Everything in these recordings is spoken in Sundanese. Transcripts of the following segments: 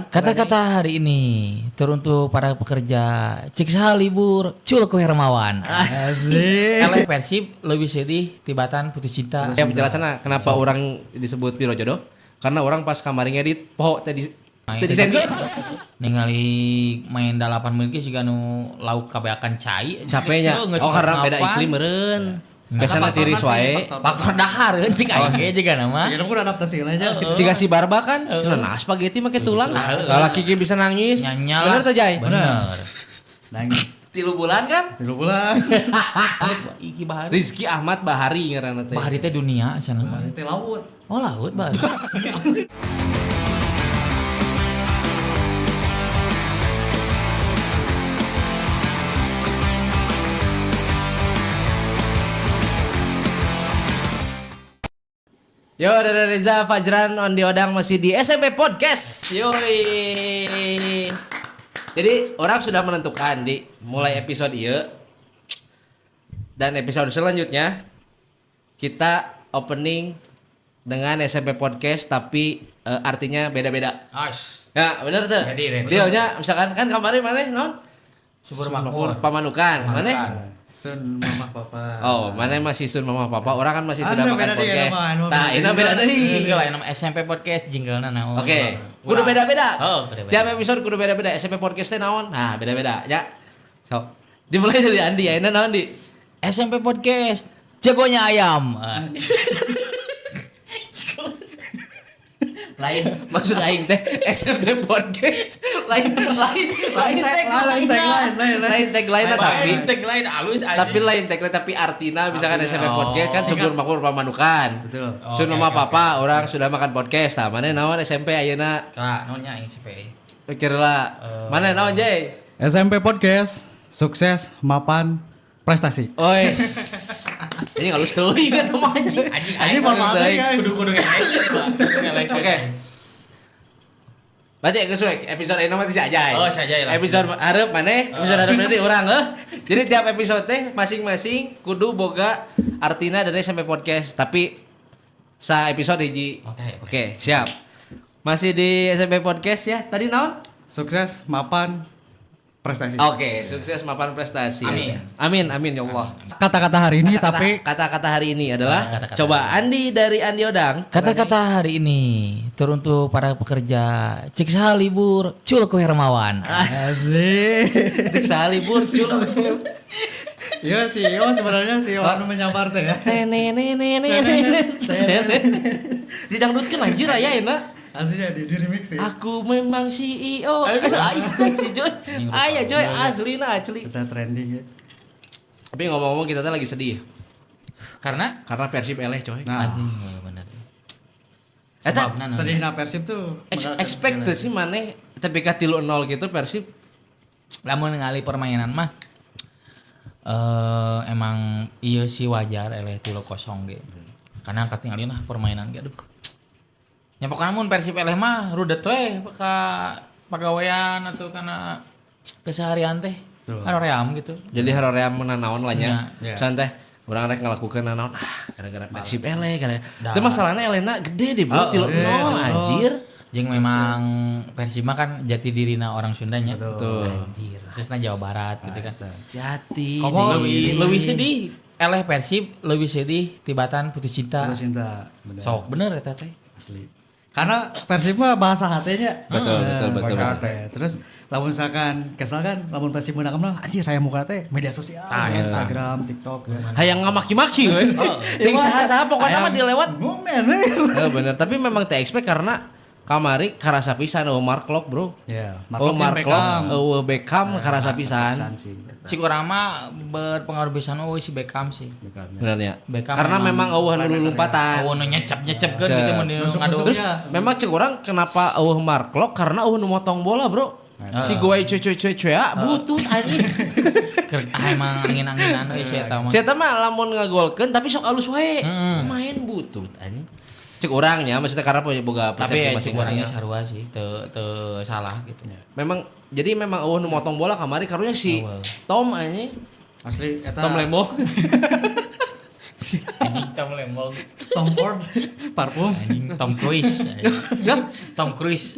Kata-kata hari ini teruntuk para pekerja cik saha libur cul ku Hermawan. Asik. Eleh Persib lebih sedih tibatan putus cinta. Ya penjelasannya kenapa orang disebut biro jodoh? Karena orang pas kamari ngedit poho teh di teh disensor. Ningali main 8 menit ge siga nu lauk kabeakan cai. Capeknya. Oh karena beda iklim meureun. Biasana tiris wae. Faktor dahar cik aing ge jiga nama. Sekarang udah adaptasi aja. Jika si Barba kan cenah nah spaghetti make tulang. Lalaki ge bisa nangis. Nyanya lah. Bener tuh Jai? Bener. Nangis. 3 bulan kan? 3 bulan. Iki Bahari. Rizky Ahmad Bahari ngaranna teh. Bahari teh dunia cenah mah. Bahari teh laut. Oh laut Bahari. Yo, ada Reza Fajran Andi Odang masih di SMP Podcast. Yoi. Jadi orang sudah menentukan di mulai episode ieu dan episode selanjutnya kita opening dengan SMP Podcast tapi artinya beda-beda. As. Ya, bener tuh. Jadi, Dealnya misalkan kan kemarin mana non? Subur makmur. Pamanukan. Mana? Sun mama papa. Oh, mana masih sun mama papa? Orang kan masih sudah Anda makan beda deh, podcast. nama, Nah, ini beda deui. Jingle aya nama SMP Podcast jinglena naon. Oke, kudu beda-beda. Oh, beda-beda. Tiap episode kudu beda-beda. SMP Podcast teh naon? Nah, beda-beda ya. So, dimulai dari Andi ya. Ini naon di? SMP Podcast jagonya ayam. Lain maksud aing teh SMP Podcast. Lain lain lain Lain tagline, lain, lain. Lain tagline tapi tagline alus anjing. tapi lain tagline tapi artina misalkan SMP Podcast kan subur makmur pamanukan. Betul. Sun Oke, mama oke, papa orang sudah makan podcast. Tah mana naon SMP ayeuna? Kak, naonnya aing SMP. Pikir lah. Mana naon Jay? SMP Podcast sukses mapan prestasi. Ois. Ini halus teuing eta mah anjing. Anjing Anjing, mohon maaf ya, guys. Kudu-kudu ngelek. Oke. Berarti geus we episode ini mah si Ajay. Oh, si Ajay lah. Episode hareup maneh, episode hareup berarti urang heuh. Jadi tiap episode teh masing-masing kudu boga artina dari SMP Podcast, tapi sa episode hiji. Oke, oke. Oke, siap. Masih di SMP Podcast ya. Tadi naon? Sukses mapan prestasi. Oke, sukses mapan prestasi. Amin. Amin, amin ya Allah. Kata-kata hari ini tapi Kata-kata hari ini adalah Kata-kata coba Andi dari Andi Odang. Kata-kata hari ini teruntuk para pekerja cik saha libur cul ku Hermawan. asik. Cek saha libur cul. Iya sih, oh sebenarnya sih anu menyamar teh ya. Didangdutkeun anjir aya enak. Aslinya di remix sih. Aku memang CEO. Aya si Joy. Aya Joy aslina asli. Kita trending ya. Tapi ngomong-ngomong kita tuh lagi sedih Karena karena Persib eleh coy. Nah, anjing ya bener. Eta Sebabna naon? sedih na Persib tuh. Expect teu sih maneh tapi ka 3-0 gitu Persib. Lamun ningali permainan mah emang iya sih wajar eleh 3-0 ge. Karena katingalin lah permainan ge aduh. Ya pokoknya mun Persib eleh mah rudet we ka pagawean atau kana keseharian teh. Haroream gitu. Jadi haroream nanaon lah nya. Ya. Santai urang rek ngalakukeun nanaon ah gara-gara Persib eleh gara. Teu masalahna elehna gede deh bro 3-0 anjir. Jeung memang Persib mah kan jati dirina orang Sundanya. Betul. Anjir, khususnya Jawa Barat gitu kan. Jati Komo. diri. Lebih sedih eleh Persib lebih sedih tibatan putus cinta. Putus cinta. Bener. Sok bener eta teh. Asli. Karena Persib mah bahasa hatenya. Betul, betul, betul, Bahasa hate. Terus lamun misalkan kesal kan lamun Persib menang menang anjir saya muka teh media sosial, Instagram, TikTok. Ya. Hayang ngamaki-maki we. Jeung saha-saha pokoknya mah dilewat. Ngomen. Bener, tapi memang teh expect karena kamari karasa pisan eueuh Mark Klok, bro. Ya, Oh, Mark Klok, eueuh Beckham karasa pisan. sih. Cik urang mah berpengaruh pisan eueuh si Beckham sih. Beckham. Bener ya. Beckham Karena memang eueuh nu lulumpatan. Eueuh nu nyecep-nyecepkeun gitu mun ngadu. Terus memang cek orang kenapa eueuh Mark Klok karena eueuh nu motong bola, bro. Si gue cuy cuy cuy cuy butut anjing. Emang angin-anginan we si eta mah. Si eta mah lamun ngagolkeun tapi sok alus wae. Main butut anjing. Cek orangnya maksudnya karena punya boga Tapi persepsi ya cek masing-masing. orangnya sarua sih, teu salah gitu. Memang jadi memang eueuh nu motong bola kamari karunya si Tom anjing. Asli eta Tom Lemo. Anjing Tom Lembong. Tom Ford parfum. Anjing Tom Cruise. Tom Cruise.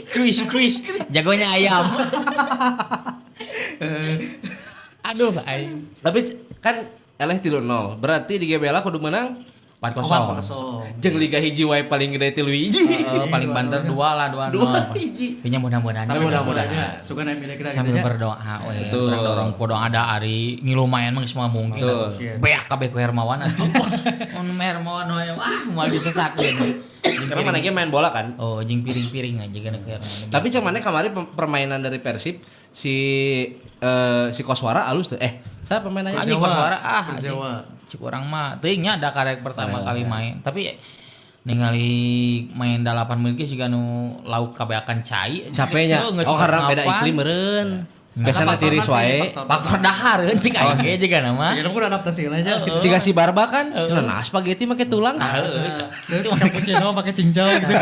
Cruise Cruise. Jagonya ayam. Aduh aing. Tapi kan eleh 3-0. Berarti di GBLA kudu menang 4-0. Jeung liga hiji wae paling gede 3 hiji. Paling banter 2 lah 2-0. 2 hiji. Kayaknya mudah-mudahan. Tapi mudah-mudahan. Suka naik milik kita Sambil gitu ya. berdoa we. Betul. Urang dorong ku doa ada ari ngilu lumayan mah geus moal mungkin. Betul. Beak kabeh ku Hermawan atuh. Mun Hermawan we wah moal disesakeun. Karena mana ge main bola kan. Oh, jeung piring-piring aja kan ku Hermawan. Tapi cuman kamari permainan dari Persib si si Koswara alus tuh. Siapa pemainnya? Anjing Koswara ah. Jawa. Cik urang mah teuing nya ada karek pertama kali main. Tapi ningali main 8 menit ge siga nu lauk kabeakan cai. Capeknya. Oh karena beda iklim meureun. Biasana tiris wae. Faktor dahar cik aing ge juga nama. Sekarang udah adaptasi aja. Jika si Barba kan cenah nah, spaghetti make tulang. Terus cappuccino pakai cincau gitu.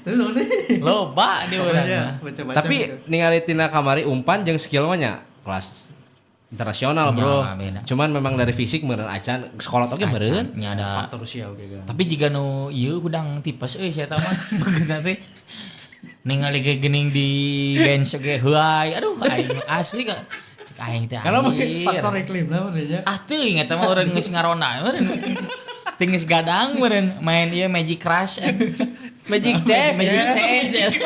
Terus ini loba di urang. Tapi ningali tina kamari umpan jeung skill mah nya kelas internasional bro. Ya, cuman memang dari fisik meureun acan sekolah oge meureun. Nya ada faktor usia oge kan. Tapi jika nu ieu hudang tipes euy sia mah begeuna teh ningali ge geuning di bench oge heuay aduh aing asli ka cek aing teh. Kalau mungkin faktor iklim lah meureun nya. Ah teuing eta mah urang geus ngarona meureun. Teu geus gadang meureun main ieu Magic Crush. Magic Chess. Magic Chess.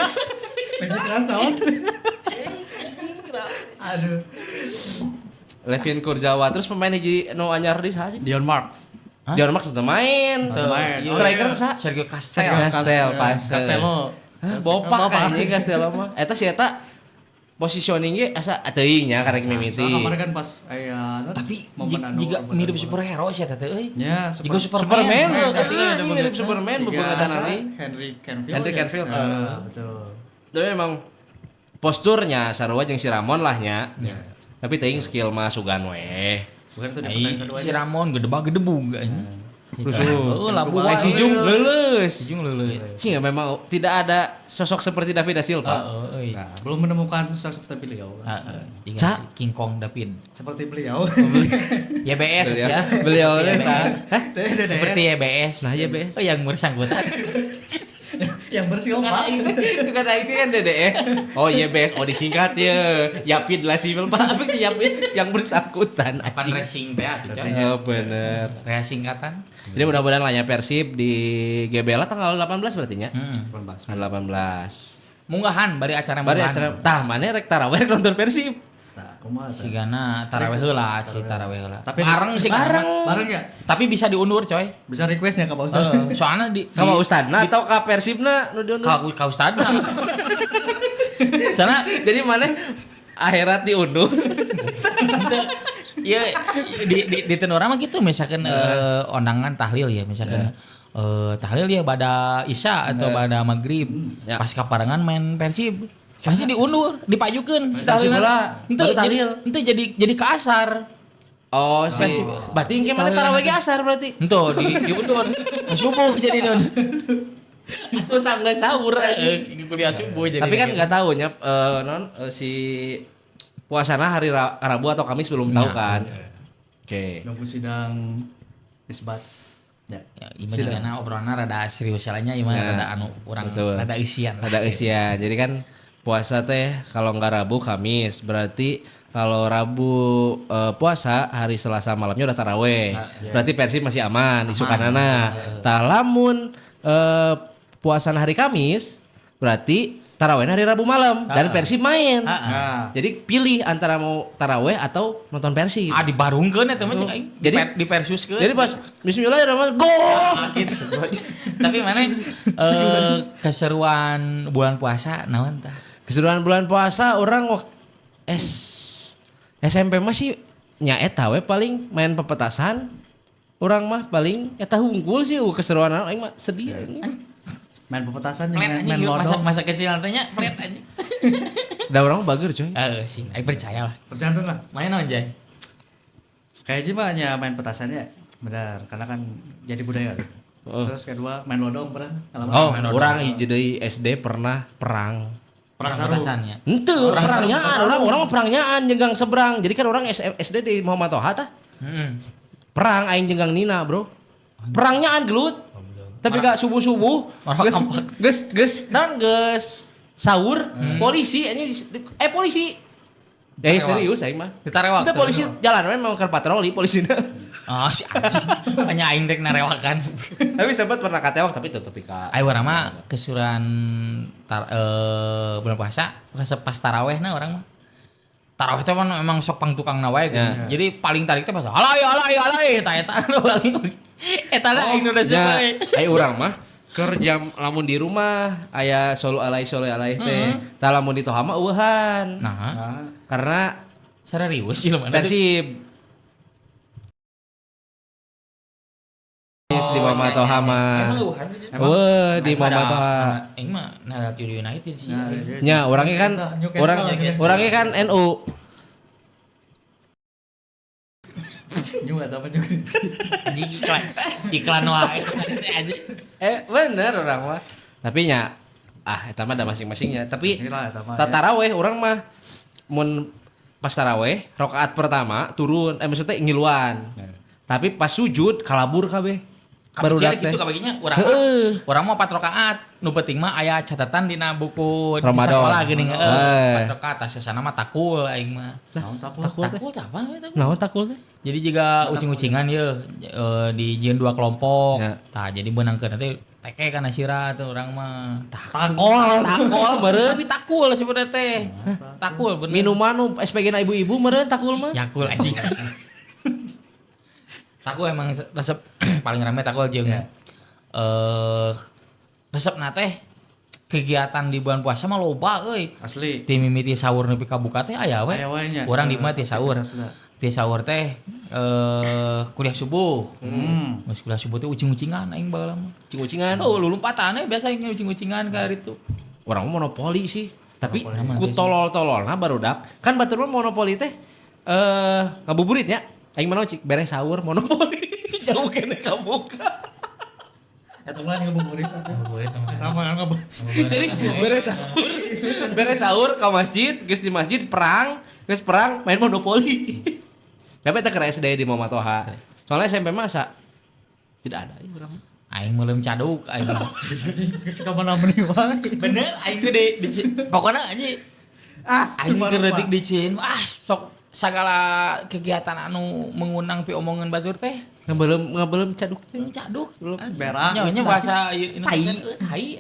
Magic Crush naon? Aduh. Levin Kurzawa terus pemain hiji nu anyar di saha sih? Dion Marks. Hah? Dion Marks teu main. Striker saha? Sergio Castel. Castel, pas. Castello. Hah, bopak anjing Castello mah. Eta si eta positioning ge asa teuing nya karek mimiti. Kemarin kan pas aya tapi jiga mirip superhero si eta teh euy. Ya, jiga Superman. Mirip Superman bebeungetan nanti. Henry Cavill. Henry Cavill. Betul. Tapi memang posturnya sarua jeung si Ramon lah nya. Tapi teuing skill mah sugan we. Bukan tuh di pertandingan kedua. Si Ramon gedebag-gedebug anjing. Rusuh. Labu wae. Si Jung leuleus. Si Jung leuleus. Cing memang tidak ada sosok seperti David da Silva. Heeh euy. Nah, belum menemukan sosok seperti beliau. Heeh. King Kong David. Seperti beliau. YBS ya. Beliau teh Hah? Seperti YBS. Nah, YBS. Oh, yang bersangkutan. Yang bersilpa. Suka itu kan DDS. Oh YBS, oh disingkat ya. Yapid lah sipil Pak, tapi Yapid yang bersangkutan. Apa racing teh atuh. Oh bener. Racing singkatan. Jadi mudah-mudahan lah ya Persib di GBLA tanggal 18 berarti nya. 18. Tanggal 18. Munggahan bari acara munggahan. Bari acara tah mana rek taraweh nonton Persib. Tah kumaha sigana taraweh heula, si taraweh heula. Tapi bareng sih bareng ya. Tapi bisa diundur coy. Bisa requestnya ke Pak Ustad. Soalnya di ka Pak Ustadna atau ka Persibna nu diundur? Ka Ustadna. Soalnya jadi mana akhirat diundur. Iya di tenora mah gitu misalkan ondangan tahlil ya misalkan tahlil ya pada Isya atau pada maghrib pas kaparengan main Persib. Masih diundur, dipajukeun si tahlilna. Henteu jadi ke asar. Oh, si berarti engke mana tarawih ge asar berarti. Henteu diundur. Subuh jadi nun. Aku sampai sahur kuliah subuh jadi. Tapi kan enggak tahu nya non si puasana hari Rabu atau Kamis belum tahu kan. Oke. Nunggu sidang isbat. Ya, ieu mah obrolanna rada serius nya ieu mah rada anu urang rada eusian. Rada eusian. Jadi kan puasa teh kalau nggak Rabu Kamis, berarti kalau Rabu puasa hari Selasa malamnya udah taraweh. Berarti Persib masih aman isukanana. Tah lamun puasa hari Kamis berarti taraweh hari Rabu malam dan Persib main. Jadi pilih antara mau taraweh atau nonton Persib. Ah dibarungkeun eta mah cek aing. Jadi dipersuskeun. Jadi pas bismillahirrahmanirrahim gol. Gitu. Tapi mana keseruan bulan puasa naon tah? Keseruan bulan puasa orang waktu SMP mah sih nya eta we paling main pepetasan. Orang mah paling eta hungkul sih keseruan aing mah sedih anjing. Main pepetasan main lodong. Masa kecil teh nya flat anjing. Da urang mah bager coy. Heeh sih, aing percaya lah. Percaya lah. Main naon Jay? Kayaknya mah nya main petasannya benar karena kan jadi budaya. Oh. Terus kedua main lodong pernah. Oh, orang hiji deui SD pernah perang. Perang petasannya. Henteu, perangnyaan, orang mah perangnyaan jeung gang seberang. Jadi kan orang SD di Muhammad Toha tah. Perang aing jeung Gang Nina, Bro. Perangnya an gelut. Tapi gak subuh-subuh geus geus geus naon geus sahur polisi anjing polisi. Serius aing mah. Ditarewak. Itu polisi jalan we memang keur patroli polisina. Ah si anjing. Hanya aing rek narewakan. Tapi sempat pernah katewak tapi tetep ka. Ayo urang mah kesuran bulan puasa resep pas tarawehna urang mah. Taraweh teh memang sok pang tukangna wae gitu. Ya. Jadi paling tarik teh pas alai alai alai eta eta nu paling eta lah aing nu resep wae. Ai urang mah keur jam lamun di rumah aya solo alai teh. Tah lamun di Toha mah eueuhan. Nah, karena serius jelema Persib. Di Mama Toha mah. Emang eueuhan sih. Eueuh di Mama Toha. Aing mah nah United sih. Nya orangnya kan orangnya kan NU. Juga apa juga. Iklan iklan wae. Bener orang mah. Tapi nya eta mah ada masing-masingnya. Tapi taraweh orang mah mun pas taraweh rakaat pertama turun maksudnya ngiluan. Tapi pas sujud kalabur kabeh. Baru gitu kabaginya urang urang mah 4 rakaat. Nu penting mah aya catatan dina buku di sekolah geuning heeh. 4 rakaat sesana mah takul aing mah. Naon takul? Takul teh apa? Naon takul teh? Jadi jika ucing-ucingan ye dijieun 2 kelompok. Tah jadi beunangkeun teh teke kana sirah tuh urang mah. Takol, takol meureun. Tapi takul sebenarnya teh. Takul bener. Minuman nu SPG na ibu-ibu meureun takul mah. Yakul anjing. Takul emang resep paling rame takul jeung resepna teh kegiatan di bulan puasa mah loba euy. Asli. Ti mimiti sahur nepi ka buka teh aya we. Urang di mah ti sahur. Ti sahur teh kuliah subuh. Geus kuliah subuh teh ucing-ucingan aing baheula mah. Ucing-ucingan. Oh, lulumpatan we biasa aing ucing-ucingan ka ditu. Urang mah monopoli sih. Tapi ku tolol-tololna barudak. Kan batur mah monopoli teh ngabuburit nya. Aing mah cik beres sahur monopoli. Jauh kene kabuka. Eta mah ngabuburit. Ngabuburit eta mah ngabuburit. Jadi beres sahur ke masjid, geus di masjid perang, geus perang main monopoli. Tapi eta keur SD di Mama Toha. Soalnya SMP mah asa tidak ada ieu urang. Aing meuleum caduk aing. Geus ka mana meuni wae. Bener aing ge di pokona anjing. Aing keur leutik dicieun sok segala kegiatan anu mengundang pi omongan batur teh ngabelem caduk teh caduk berak nya bahasa Indonesia tai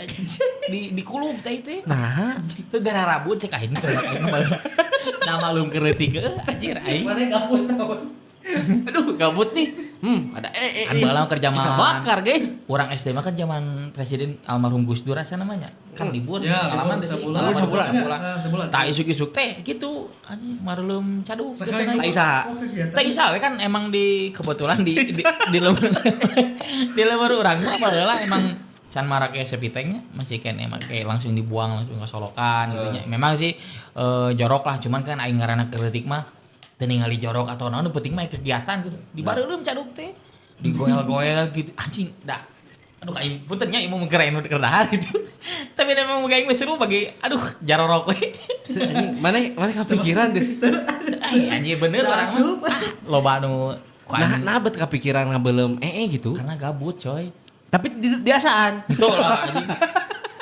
di kulub tai teh nah teu gara rabut cek aing teh nah malum keur leutik anjir aing mana gabut naon aduh gabut nih ada kan baheula keur zaman bakar guys urang SD mah kan zaman presiden almarhum Gus Dur asa namanya kan libur ya, pengalaman libur sebulan tah isuk-isuk teh gitu anjing mareulem caduk gitu tah isa tah isa we kan emang di kebetulan di lembur di lembur urang mah baheula emang can marake sepitengnya masih kene make langsung dibuang langsung ke solokan gitu nya memang sih jorok lah cuman kan aing ngaranna keur leutik mah teu ningali jorok atau naon nu penting mah kegiatan gitu. Di bareuleum caduk teh. Digoel-goel gitu. Anjing, da. Aduh aing punten nya ieu mah keur anu keur dahar gitu. Tapi memang muga aing seru bagi aduh jarorok we. Anjing, mana kepikiran deh sih. Anjing bener orang mah. Loba anu nah bet kepikiran ngabeuleum gitu. Karena gabut coy. Tapi biasaan. Betul lah anjing.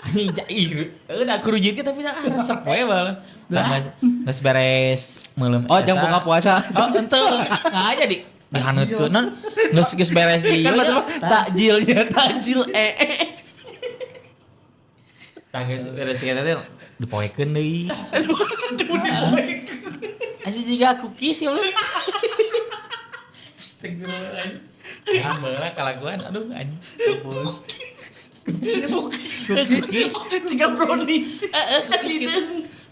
Anjing jair. Udah kurujit tapi dah resep we baheula. Geus beres meuleum. Oh, jam buka puasa. Oh, henteu. Enggak aja di dihaneutkeun. Non geus beres di kan takjilnya takjil Tah geus beres eta teh dipoekeun deui. Aduh, dipoekeun. Asa jiga cookies ya lu. Astagfirullahaladzim. Ya baheula kalakuan aduh anjing. Cookies jika brownies. Heeh, cookies gitu.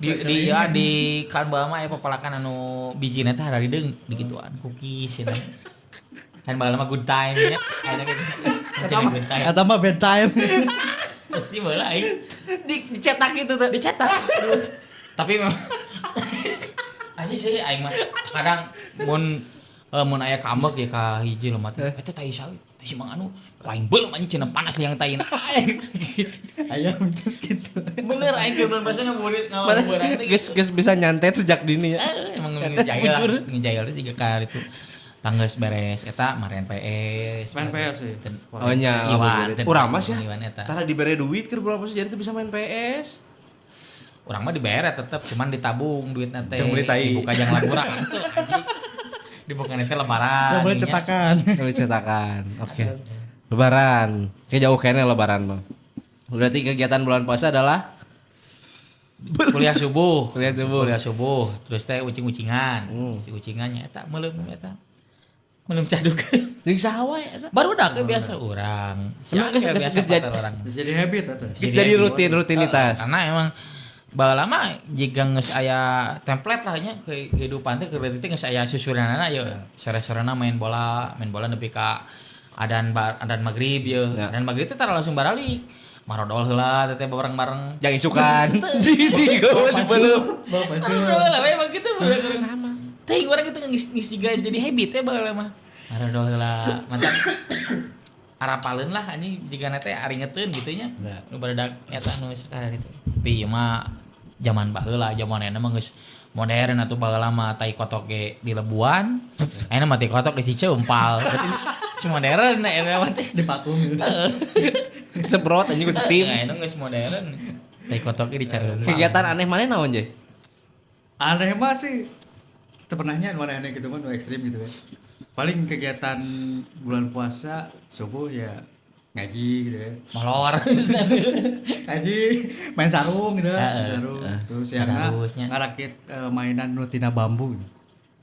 Di ya di kan baheula mah aya papalakan anu bijina teh hararideung digituan cookies cenah. Kan baheula mah good time nya. Aya gitu. Good time. Eta mah bad time. Pasti baheula aing dicetak gitu tuh. Dicetak. Tapi memang asih sih aing mah kadang mun aya kambek ya ka hiji lemah teh. Eta tai sae. Teh si Mang anu aing beuleum anjing cenah panas liang taina. Gitu. Ayam terus gitu. Bener aing keur bulan puasa ngabuburit ngabuburan teh. Geus bisa nyantet sejak dini ya. Emang ngejail lah. Ngejail teh siga ka itu. Tanggeus beres eta maren PS. Main PS sih. Oh nya, Iwan, urang mah sih. Iwan eta. Tara dibere duit keur bulan puasa jadi teu bisa main PS. Urang mah dibere tetep cuman ditabung duitna teh. Yang beli tai. Dibuka jang laguran tuh anjing. Dibuka teh lebaran. Boleh nya. cetakan. Beli cetakan. Oke. Lebaran. Kayak jauh kayaknya lebaran mah. Berarti kegiatan bulan puasa adalah Kuliah subuh. Kuliah subuh. Kuliah subuh. Terus teh ucing-ucingan. Ucing-ucingannya eta meuleum eta. Meuleum caduk. jeung saha wae eta. Barudak we biasa urang. Emang geus- geus- geus jadi- orang. Jadi habit eta. Geus jadi rutinitas. Karena emang baheula mah jiga geus aya template lah nya ke kehidupan teh keur teh geus aya susuranana ye. Sore-sorena main bola nepi ka adan magrib ye. Ya. Adan magrib teh tara langsung baralik. Marodol heula teh bareng-bareng. Jangan isukan. Di gua dibelum. Bapak Marodol heula we emang kitu bareng. Teh urang kitu geus jiga jadi habit teh baheula mah. Marodol heula. Mantap. Arapaleun lah anjing jigana teh aringeteun kitu nya. Nah. Nu barudak eta nu sekarang itu. Tapi ieu mah zaman baheula, zaman ayeuna mah geus modern atuh baheula mah tai kotok ge dilebuan. Ayeuna mah tai kotok geus diceumpal. Berarti geus modern ayeuna mah teh. Dipakum gitu. Semprot anjing ku steam. Ayeuna geus modern. Tai kotok ge dicareumpal. Kegiatan aneh mana naon, Je? Aneh mah sih teu pernahnya nu aneh gitu mah nu ekstrim gitu kan. Paling kegiatan bulan puasa subuh ya ngaji gitu kan. Molor. Ngaji, main sarung gitu, main Heeh. sarung. Terus ya ngarakit mainan nu tina bambu. Gitu.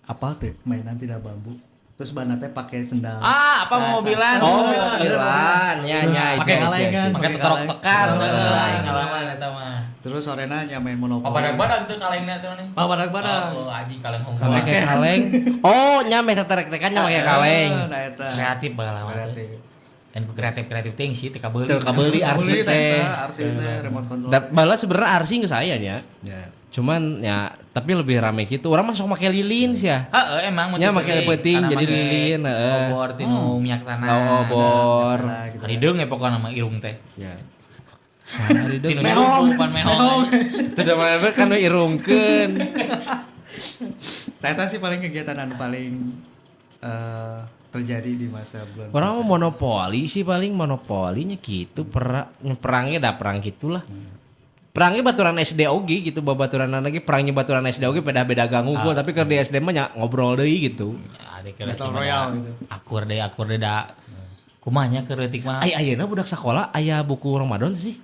Apa tuh mainan tina bambu? Terus bana teh pakai sendal. Ah, apa Nah, mobilan? Oh, mobilan. Ya, nya, Pakai kaleng kan, Pakai pakai tetorok kaleng. tekan, Heeh. ngalaman eta mah. Terus sorena nya main monopoli. Oh, badag-badag tuh kalengna tuh nih. Oh, badag-badag. Oh, anjing kaleng hongkong. Pakai kaleng. Oh, nya meh teterek-tekan nya pakai kaleng. Nah, eta. Kreatif baheula mah tuh. Kreatif. Dan ku kreatif-kreatif ting sih teu kabeuli. Teu kabeuli RC teh. RC teh remote control. Da, baheula sebenarnya RC geus aya nya. Ya. Cuman ya tapi lebih rame gitu. Orang masuk make lilin sih ya. Heeh, emang Nya make peuting jadi lilin, heeh. Obor tinu minyak tanah. Lau obor. Nah, gitu. Harideung ya pokokna mah irung teh. Ya. Tinu irung pan mehong. Teu da mana kan we irungkeun. Nah, eta sih paling kegiatan anu paling terjadi di masa bulan Orang puasa. mah monopoli sih paling monopolinya gitu perangnya dah perang gitulah. Perangnya baturan SD oge gitu babaturan lagi perangnya baturan SD oge beda-beda gang unggul tapi keur di SD mah nya ngobrol deui gitu. Ada kelas Battle Royale gitu. Akur deui da. Kumaha nya keur leutik mah. Ai ayeuna budak sakola aya buku Ramadan sih.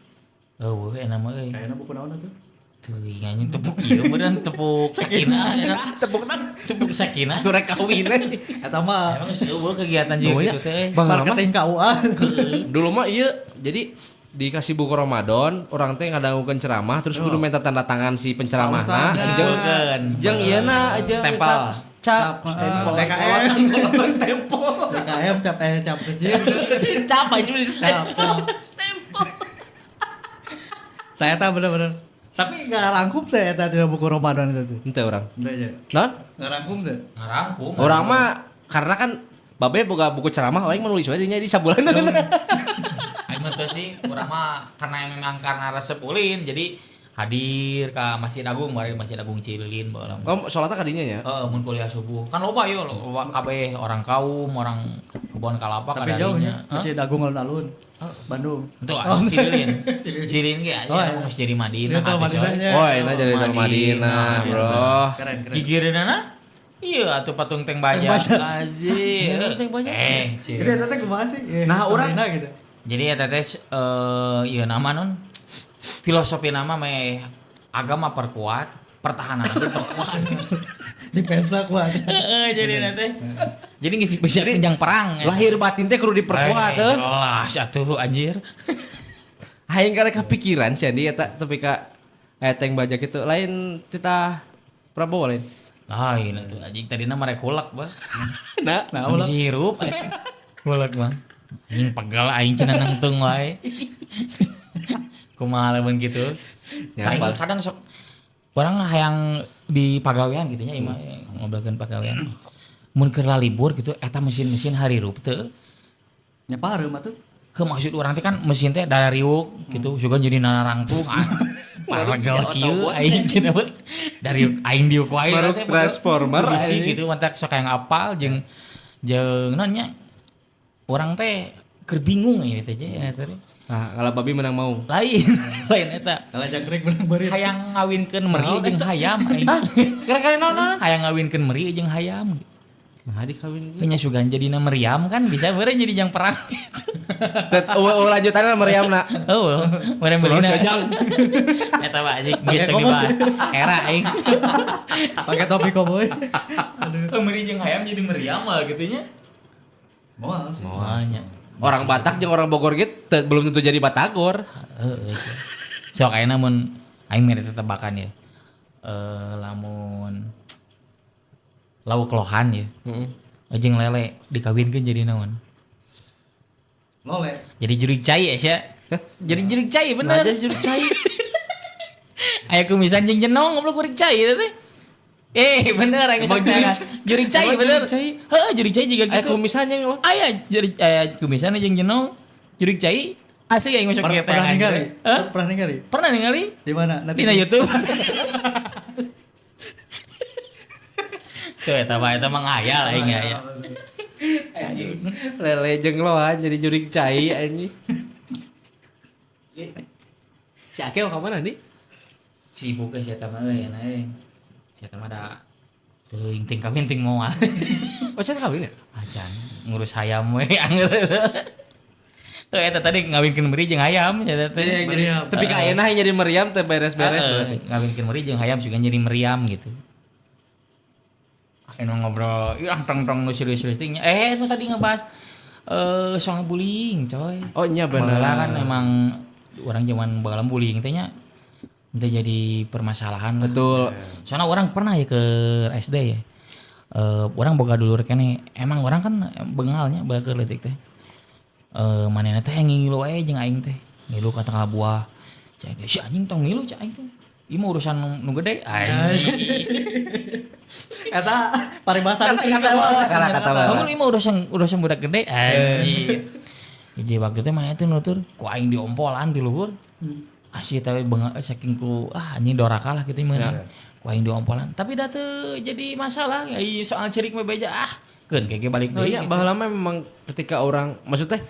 Eueuh enak mah euy. Kayaknya buku naon atuh? Teuing anjing tepuk ieu meureun tepuk sakinah enak. Tepuk naon? Tepuk sakinah. Atuh rek kawin we. Eta mah Emang geus eueuh kegiatan jeung Nuhun ya. gitu teh. Baheula mah marketing KUA. dulu mah iya jadi dikasih buku Ramadan orang teh ngadangukeun ceramah terus kudu minta tanda tangan si penceramahna Pak Ustadz. Simpulkeun. jeung ieu na jeung Stempel. cap Cap, stempel DKM. stempel DKM cap cap kecil. cap aja beli Cap, stempel cap. stempel Saya tahu bener-bener. Tapi nggak rangkum teh eta tidak buku Ramadan itu tuh. ente orang Ente aja. non Nggak rangkum teh. Ngarangkum. orang mah karena kan babe boga buku ceramah aing menulis wae dinya di sabulan Aing mah teu sih urang mah karena memang karena resep ulin jadi hadir ka Masjid Agung bari Masjid Agung Cililin baheula mah. oh sholatnya kadinya nya Heeh, mun kuliah subuh. Kan loba yo, loba kabeh orang kaum, orang kebon kalapa Tapi jauh kadarinya. nya. Masih Agung alun-alun. Bandung. Itu Cililin. Cililin ge Oh, aya iya. geus jadi Madinah. Dia tahu atuh, coy. Madinahnya. oh enak jadi dari Madinah bro Keren keren. Gigireunana? Iya atuh patung teng baja. Teng baja. Anjir. Iya, teng baja. Jadi eta teh kumaha sih? Ya, Nah, urang- historina gitu. Jadi eta teh ieu nama non filosofi nama meh agama perkuat, pertahanan teh perkuat. Dipensa kuat. Heeh, jadi nanti. Jadi ngisi bisa kencang perang. ya. lahir batin teh kudu diperkuat Eh, jelas atuh anjir. Aing karek kepikiran sih Andi eta tapi ka teng baja gitu lain tita Prabowo lain. Lain atuh anjing tadina mah rek hulek bah. Nah, Nah, ulah. Bisa hirup. Hulek mah. Anjing pegal aing cenah nangtung wae. Kumaha lamun kitu. Ya, Aing pal- kadang sok orang hayang di pagawean gitu nya imah ngobrolkeun pagawean. Mun keur lalibur gitu eta mesin-mesin harirup teu. Nya pareum atuh. Ke maksud orang teh kan mesin teh dari riuk gitu juga jadi narangtung paragel kieu aing cenah bet dari aing diuk wae Baru teh, transformer, bisi aing. gitu mantak sok yang apal jeung Jeung naon nya? Urang teh keur bingung ini teh je eta teh. Nah, kalau babi menang mau. Lain, lain eta. Kalau jangkrik menang beurit. Hayang ngawinkeun meri jeung hayam aing. Kira-kira naon? Hayang ngawinkeun meri jeung hayam. Nah, dikawin. Nya sugan jadina meriam kan bisa beureun jadi jang perang gitu. Tet lanjutanna meriamna. Oh, meriam belina. Jajang. Eta mah anjing Pakai geus komos. dibahas. Era aing. Pakai topi koboi. Oh, meri jeung hayam jadi meriam lah gitu nya. Moal sih. Moalnya. Orang Batak jeung orang Bogor gitu belum tentu jadi Batagor. Heeh. Sok ayeuna mun aing mere tebakan ya. Lamun lauk lohan ya. Heeh. Jeung lele dikawinkeun jadi naon? Lole. Jadi jurig cai ya, Sya. Jadi jurig cai bener. Nah, jadi jurig cai. Aya kumisan jeung jenong goblok jurig cai eta teh. Bener aing Emang misalnya jurig cai? jurig cai Emang bener. jurig cai? Heeh, jurig cai juga Aya gitu. kumisan jeung lo. Aya jurig aya kumisan jeung jenong jurig cai asli aing masuk Pernah, ke pernah ningali? Hah? Pernah ningali? Pernah ningali? Di mana? Nanti Dina YouTube. Tuh eta mah ngayal aing ngayal. Lele jeung lohan jadi jurig cai anjing. Si Akil ka mana nih? Sibuk si eta mah euy euy. Si eta mah da teuing ting kawin ting moal. Oh, can kawin ya? Acan ngurus hayam we angger. Heuh eta tadi ngawinkeun meri jeung hayam eta teh. Meriam. Tapi ka ayeuna jadi meriam teh beres-beres berarti. Ngawinkeun meri jeung hayam juga jadi meriam gitu. Anu ngobrol, ih tong-tong nu serius-serius ting. Nu tadi ngebahas soal bullying, coy. Oh iya benar. Baheula kan emang orang zaman baheula bullying teh nya teu jadi permasalahan lah. Betul. Soalnya orang pernah ya ke SD ya. Orang boga dulur kene. Emang orang kan bengalnya bae keur leutik teh. Manehna teh ngilu we jeung aing teh. Ngilu ka tengah buah. Cai teh si anjing tong ngilu cai aing teh. Ieu mah urusan nu gede. Anjing. Eta paribasa Kata Kamu ieu mah urusan budak gede. Anjing. Hiji waktu teh mah teh nutur ku aing diompolan ti luhur. Asih teh bengal saking ku anjing doraka lah kitu mah. Ku aing diompolan. Tapi da teu jadi masalah. Ieu soal cerik mah beja keun kege balik Oh deui. iya, baheula mah memang ketika orang maksudnya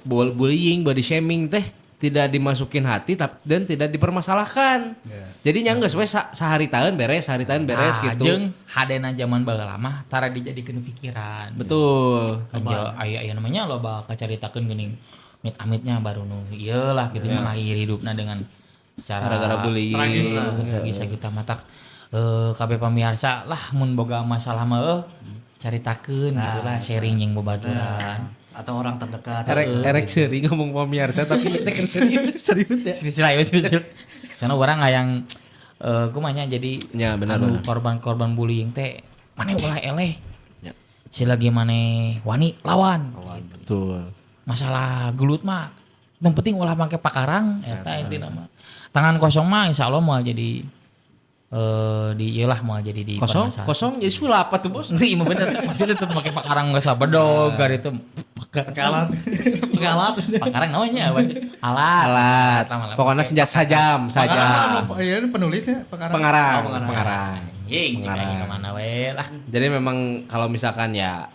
bullying, body shaming teh tidak dimasukin hati dan tidak dipermasalahkan. Yeah. Jadi nya geus we sehari tahun beres, sehari tahun beres gitu. Jeung hadena zaman baheula mah tara dijadikeun pikiran. Betul. Aja aya namanya loba kacaritakeun geuning amit-amitnya baru nu ieu lah gitu mengakhiri hidupna dengan secara Gara-gara bullying. Tragis lah. Tragis kita matak kabeh pamirsa lah mun boga masalah mah caritakeun gitu lah sharing jeung babaturan. Atau orang terdekat. Erek sering ngomong pemirsa tapi kita kan serius. Serius ya. Serius lah, serius. Soalnya orang hayang kumanya jadi Ya, benar, anu benar. korban-korban bullying teh maneh ulah eleh. Ya. Selagi maneh wani lawan. Betul. Masalah gelut mah yang penting ulah make pakarang eta intina mah. Tangan kosong mah insyaallah moal jadi di ieu lah moal jadi di Kosong, permasalahan. kosong jadi sulap apa tuh, Bos? Nanti mah bener maksudnya tetep make pakarang geus bedog gar itu Pekalat. Pekalat. pakarang namanya apa sih? Alat. Alat. Lama-lama. Pokoknya senjata sajam, sajam. Apa iya penulisnya pengarang. Pengarang, Oh, pengarang. pengarang. Anjing, cek aing kemana we lah. Jadi memang kalau misalkan ya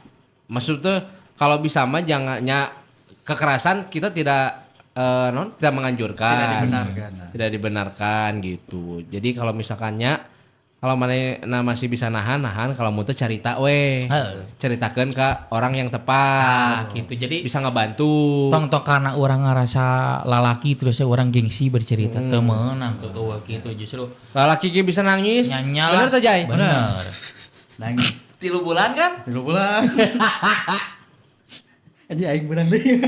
maksud tuh kalau bisa mah jangannya kekerasan kita tidak tidak menganjurkan. Tidak dibenarkan. Tidak dibenarkan gitu. Jadi kalau misalkannya kalau mana masih bisa nahan, kalau mau tuh cerita we. Heeh. Ceritakan ke orang yang tepat. Nah, gitu. Jadi Bisa ngebantu. tong tong karena orang ngerasa lalaki terus orang gengsi bercerita teu meunang tuh eueuh gitu justru Lalaki ge bisa nangis. nyanya lah. Bener tuh Jai? Bener. Nangis. 3 bulan kan? 3 bulan. Aja aing beunang deui.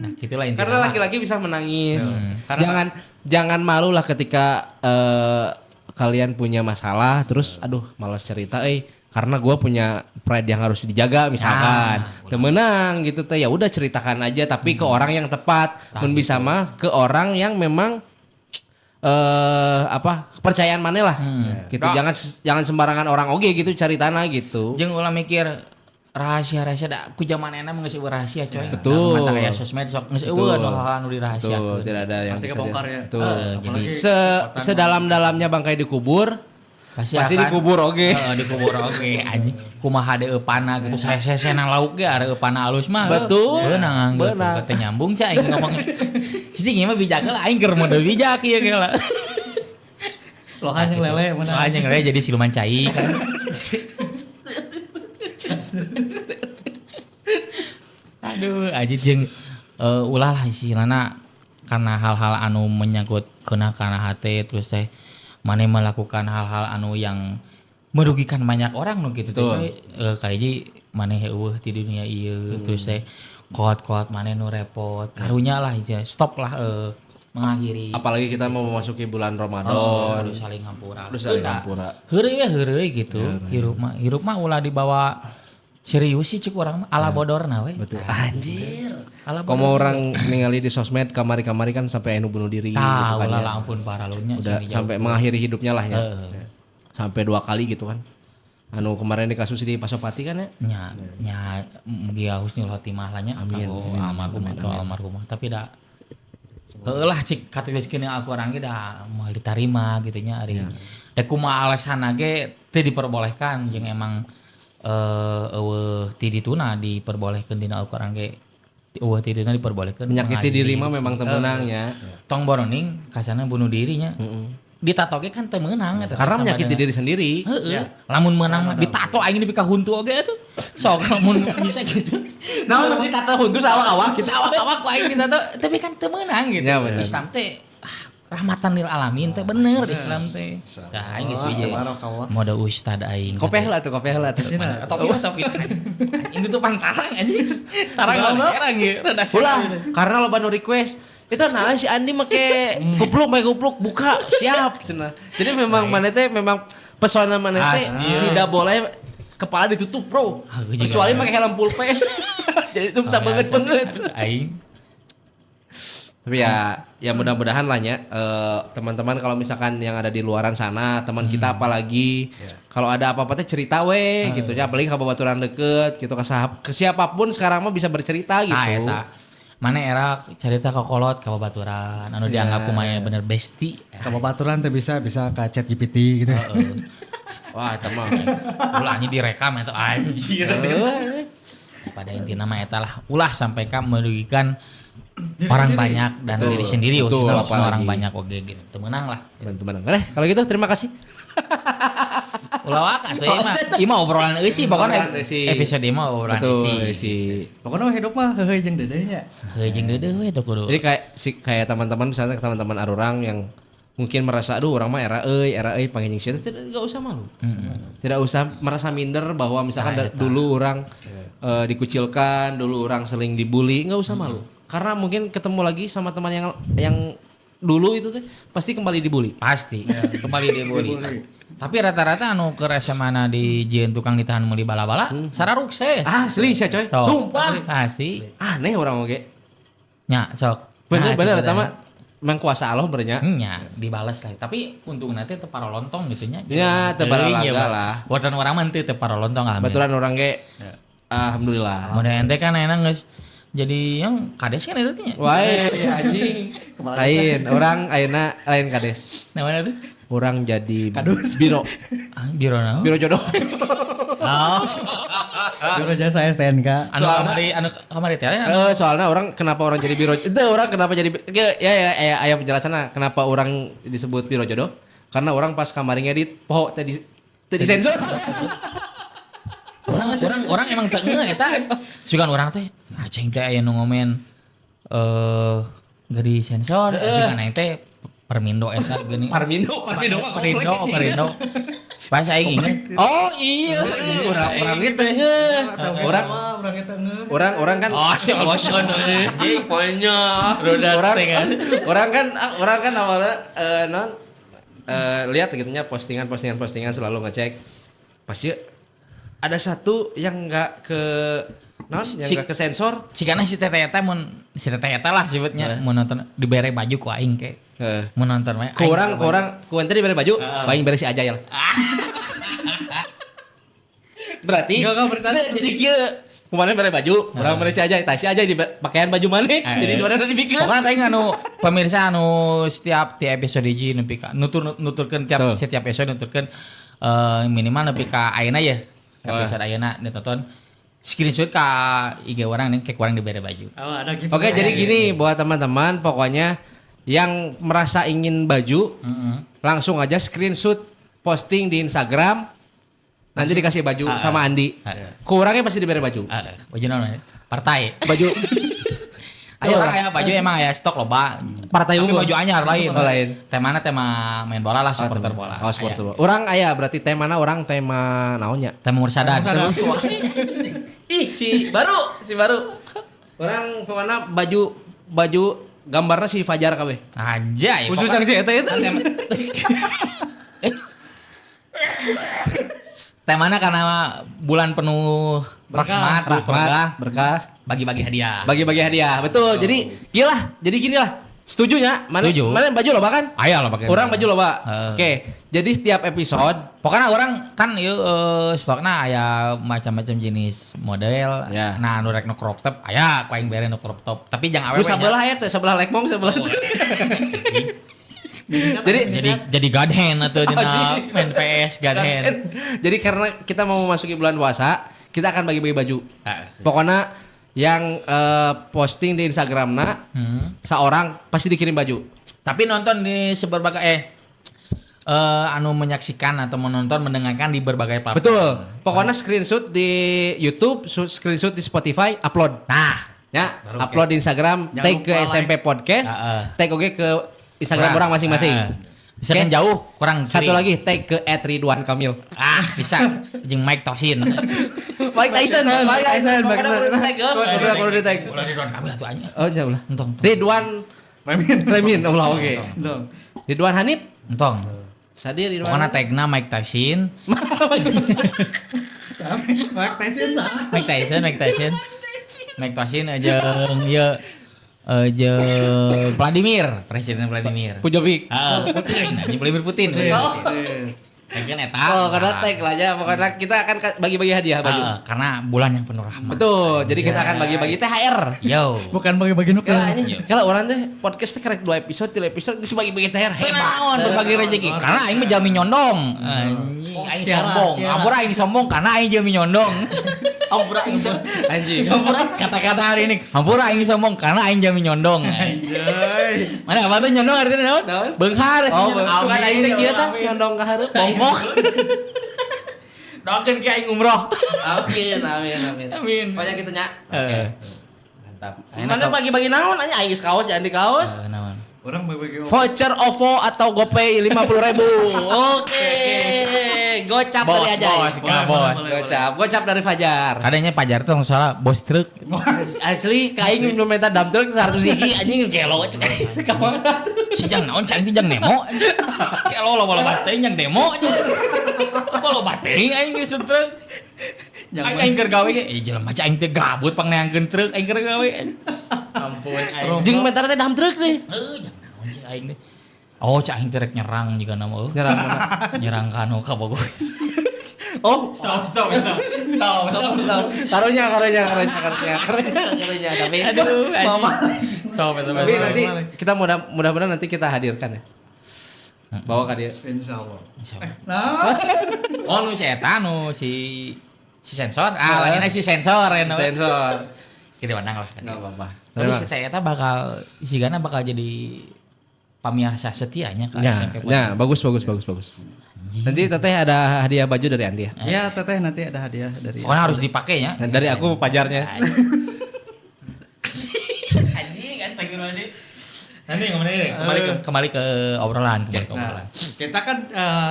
Nah, gitulah intinya. Karena laki-laki bisa menangis. Karena- Jangan malu lah ketika kalian punya masalah terus aduh malas cerita karena gua punya pride yang harus dijaga misalkan. Temenang gitu teh ya udah ceritakan aja tapi ke orang yang tepat. Mun bisa mah ke orang yang memang apa kepercayaan mana lah. Gitu. Jangan sembarangan orang oge gitu cari tanah gitu. Jeung ulah mikir rahasia-rahasia da ku zaman enak mah geus eueuh rahasia coy. Betul. Mata kayak sosmed sok geus eueuh nu hal-hal nu dirahasiakeun. Betul, tidak ada yang Pasti bisa kebongkar ya. Betul. Heeh, jadi Apalagi Sedalam-dalamnya bangkai dikubur, Pasti dikubur oge. Heeh, dikubur oge anjing. Kumaha deupana gitu. Saya lauk ge areupana alus mah. Betul. Beunang gitu. Beunang. Teu nyambung cah aing ngomong. Cicing ieu mah bijak lah aing keur mode bijak ieu ge lah. Lohan yang lele mana? Lohan yang lele jadi siluman cai kan. Aduh, aja jeung ulah lah istilahna karena hal-hal anu menyangkut kena kana hate terus teh maneh melakukan hal-hal anu yang merugikan banyak orang nu kitu teh kahiji maneh eueuh ti dunia ieu terus teh kot-kot maneh nu repot karunya lah stop lah mengakhiri. Apalagi kita mau memasuki bulan Ramadan, harus saling hampura. Harus saling hampura. Heureuy we heureuy gitu. Hirup mah ulah dibawa serius sih cek urang mah ala bodorna we. Betul. Anjir. Ala komo orang ningali di sosmed kamari-kamari kan sampai anu bunuh diri gitu kan. Ulah ampun paralunya udah sampai mengakhiri hidupnya lah ya. Sampai 2 kali gitu kan. Anu kemarin di kasus di Pasopati kan ya? Nya nya mugi husnul khotimah lah nya. Amin. Almarhum atau almarhumah tapi da heueuh lah cik katuliskeun Al-Qur'an ge da moal ditarima gitu nya ari. Da kumaha alasanna ge teu diperbolehkan jeung emang eueuh ti dituna diperbolehkeun dina Al-Qur'an ge eueuh ti dituna diperbolehkeun menyakiti diri mah memang teu meunang nya. Tong boroning kasana bunuh dirinya. Ditato ge kan teu meunang eta. Karena menyakiti diri sendiri. Heeh. Lamun meunang mah ditato aing nepi ka huntu oge atuh. Sok lamun bisa gitu. Naon ditato huntu sawak-awak, sawak-awak ku aing ditato tapi kan teu meunang gitu. Ya, Islam teh rahmatan lil alamin teh bener Islam teh. Tah aing geus hiji. Mode ustad aing. Kopeh lah tuh, kopeh lah tuh. Topi. Ini tuh pantarang anjing. Tarang orang ieu. Ulah, karena loba nu request. Itu nah si Andi make kupluk buka siap cenah. Jadi memang mana teh memang pesona mana teh tidak boleh kepala ditutup, bro. Kecuali pakai helm full face. Jadi itu bisa banget. Aing. Tapi ya mudah-mudahan lah ya teman-teman kalau misalkan yang ada di luaran sana, teman kita apalagi kalau ada apa-apa teh cerita we gitu ya, apalagi ka babaturan deket gitu ke siapapun sekarang mah bisa bercerita gitu. Eta. Mana era cerita ke kolot ka babaturan anu dianggap kumaha bener bestie. Ka babaturan teh bisa ka ChatGPT gitu. Wah, eta mah ulah nya direkam eta anjir. Pada intina mah eta lah ulah sampai ka merugikan diri orang sendiri. Banyak dan betul, diri sendiri khususnya orang banyak oge gitu. Teu meunang lah. Teman-teman. Kalau gitu terima kasih. Ulah wak atuh ieu mah. Ieu mah obrolan eusi pokona episode ieu mah obrolan eusi. Pokona hidup mah heuheuy jeung deudeuh nya. Heuheuy jeung deudeuh we teh kudu. Jadi kayak teman-teman misalnya teman-teman arurang yang mungkin merasa aduh orang mah era euy panggil sia tidak usah malu. Tidak usah merasa minder bahwa misalkan dulu orang dikucilkan, dulu orang sering dibully, enggak usah malu. Karena mungkin ketemu lagi sama teman yang dulu itu tuh pasti kembali dibully. Pasti ya, kembali dibully. Tapi rata-rata anu ke SMA na di jieun tukang ditahan meuli bala-bala sararukses. Asli sia coy. So, sumpah. Asli. Aneh orang oge. Nya sok. Bener-bener eta mah memang kuasa Allah berenya. Nya dibales lah. Tapi untungna teh teu parolontong gitu nya. Ya teu paralaga lah. Baturan urang mah teu parolontong alhamdulillah. Baturan urang ge alhamdulillah. Mun ente kan enak geus jadi yang kades kan itu nya. Wae anjing. Lain orang ayeuna lain kades. Nah mana tuh? Orang jadi kadus. Biro. Biro naon? Biro jodoh. Oh. Biro jasa STNK. Anu kamari teh. Soalnya orang kenapa orang jadi biro? Itu orang kenapa jadi ya aya penjelasanna kenapa orang disebut biro jodoh? Karena orang pas kamari ngedit poho teh di sensor. Orang emang teu ngeuneuh eta. Sugan urang teh aceng teh aya nu ngomen gak disensor, sugan aing teh Permindo eta geuning. Permindo. Pas aing inget. Oh iya, urang ge teu ngeuh. Orang kan oh si bosan anjing poinnya. Orang kan awalnya non lihat gitu nya postingan selalu ngecek. Pasti ada satu yang enggak ke non yang enggak ke sensor. Cigana si teteh eta mun si teteh eta lah sebutnya mun nonton dibere baju ku aing ke. Mun nonton we. Ku urang ku ente dibere baju, paling bere si Ajay lah. Berarti jadi kieu. Kemarin mere baju, urang mere si Ajay, tah si Ajay di pakaian baju maneh. Jadi dua dibikeun. Pokoknya teh anu pemirsa anu setiap ti episode hiji nepi ka nuturkeun tiap Tuh. setiap episode nuturkeun minimal nepi ka ayeuna ya. Episode ayeuna ditonton screenshot ka IG orang nih kayak kurang dibere baju. Oh, ada giveaway. Oke, jadi gini buat teman-teman, pokoknya yang merasa ingin baju, langsung aja screenshot posting di Instagram. Nanti dikasih baju sama Andi. Kurangnya pasti diberi baju. Baju naon? Partai. Baju Ayo orang aya baju emang aya stok loba. Partai Tapi unggul. baju anyar lain. Oh, lain. Temana tema main bola lah supporter bola. Oh, supporter bola. Orang aya berarti temana orang tema naonnya? Tema Mursadan. Ih, si baru. Orang pokoknya baju baju gambarnya si Fajar kabeh. Anjay. Khusus yang si eta itu. Temana karena bulan penuh Berkah, rahmat, berkah, berkah, bagi-bagi hadiah. bagi-bagi hadiah. Betul. Jadi gila, jadi gini lah. Setuju nya? Mana Setuju. mana baju loba kan? Ayo lah pakai. Orang baju loba. Heeh. Oke. Jadi setiap episode Pokoknya orang kan ieu stokna aya macam-macam jenis model. Ya. Nah, nu rek nu crop top aya ku aing bere nu crop top. Tapi jangan lu awewe nya. sebelah ya teh, sebelah lekmong sebelah. Jadi Jadi God hand atau dina Anjing. main PS God hand. Jadi karena kita mau memasuki bulan puasa, kita akan bagi-bagi baju. Heeh. Pokoknya yang posting di Instagramna seorang pasti dikirim baju. Tapi nonton di seberbagai anu menyaksikan atau menonton mendengarkan di berbagai platform. Betul. Pokoknya screenshot di YouTube, screenshot di Spotify, upload. Nah, Ya, Baru upload di Instagram, Jangan tag ke lupa like. SMP Podcast, Heeh. tag oke ke Instagram orang masing-masing. Heeh. Bisa kan Oke. jauh, kurang Satu kiri. lagi tag ke @ridwankamil. Ah, bisa. Jeung Mike Tosin. Mike Tyson, Mike Tyson, Mike Pokoknya Tyson. kudu di-tag, oh. Pokoknya kudu di-tag. Ulah Ridwan Kamil atuh anjing. Oh, ya ulah. Entong. Ridwan Remin. Remin, ulah oke. Dong. Ridwan Hanif, Entong. Sadi Ridwan. Pokoknya tagna Mike Tyson, Mike Tyson sah. Mike Tyson, Mike Tyson. Mike Tyson jeung ieu jeung Vladimir, Presiden Vladimir. Pujovic. Heeh, Putin, anjing Vladimir Putin. Tagkeun eta. Oh, karena tag lah ya. Pokoknya kita akan bagi-bagi hadiah baju. Heeh, karena bulan yang penuh rahmat. Betul. Jadi kita akan bagi-bagi THR. Yo. Bukan bagi-bagi Kalau nuker. anjing, kalau orang teh podcast teh kerek 2 episode, 3 episode geus bagi-bagi THR hebat. Naon berbagi rezeki karena aing mah jalmi nyondong. Anjing, aing sombong. Ampura aing sombong karena aing jalmi nyondong. Ampura aing sombong. Anjing. Hampura kata-kata hari ini. Hampura aing sombong karena aing jalmi nyondong. Anjay. Mana apa tuh nyondong artinya naon? Naon? Beunghar. Oh, suka aing teh kieu tah nyondong ka hareup bongkok. Doakeun ke aing umroh. Amin, amin, amin. Amin. Pokoknya gitu nya. Oke. Mantap. Mana bagi-bagi naon anjing aing geus kaos, Andi kaos. Naon? Orang bagi-bagi Voucher OVO atau GoPay 50.000. Oke. Gocap Bos, dari aja. bos, Boleh, bos. boleh, Gocap, gocap dari Fajar. Kadangnya Pajar tuh salah bos truk. Asli kaing belum minta dump truck 100 hiji anjing gelo cek. Ka mana tuh? Si jang naon cai teh jang demo. Kelo lo loba teuing jang demo. Loba teuing aing geus truk. Jangan. Aing aing keur gawe ge, jelema cai aing teh gabut pangneangkeun truk aing keur gawe. Ampun aing. Jeung mentar teh dump truck deh. Heuh, jang naon cai aing teh. Oh, cai aing teh rek nyerang juga nama eueuh. Nyerang mana? Nyerang kanu ka Bogor. Oh, Stop, stop, stop. Stop, stop, stop. karunya karunya karunya karunya karunya karunya tapi Aduh, mama. Stop, stop. tapi nanti Boleh. kita mudah-mudahan nanti kita hadirkan ya. Bawa ke dia. Insya Allah. Insyaallah. Nah, Oh, nu si eta nu si si sensor. Ah, lainnya si sensor ya. Si sensor. Kita menang lah. Enggak apa-apa. Tapi si eta bakal si Gana bakal jadi pamirsa setianya ke Ya, SMP. ya, bagus bagus bagus bagus. Nanti teteh ada hadiah baju dari Andi ya. ya teteh nanti ada hadiah dari. Pokoknya harus dipakai ya. Dan dari aku pajarnya. Anjing, astagfirullahaladzim. Nanti ngomongin deh, kembali ke obrolan, kembali ke Nah, obrolan. kita kan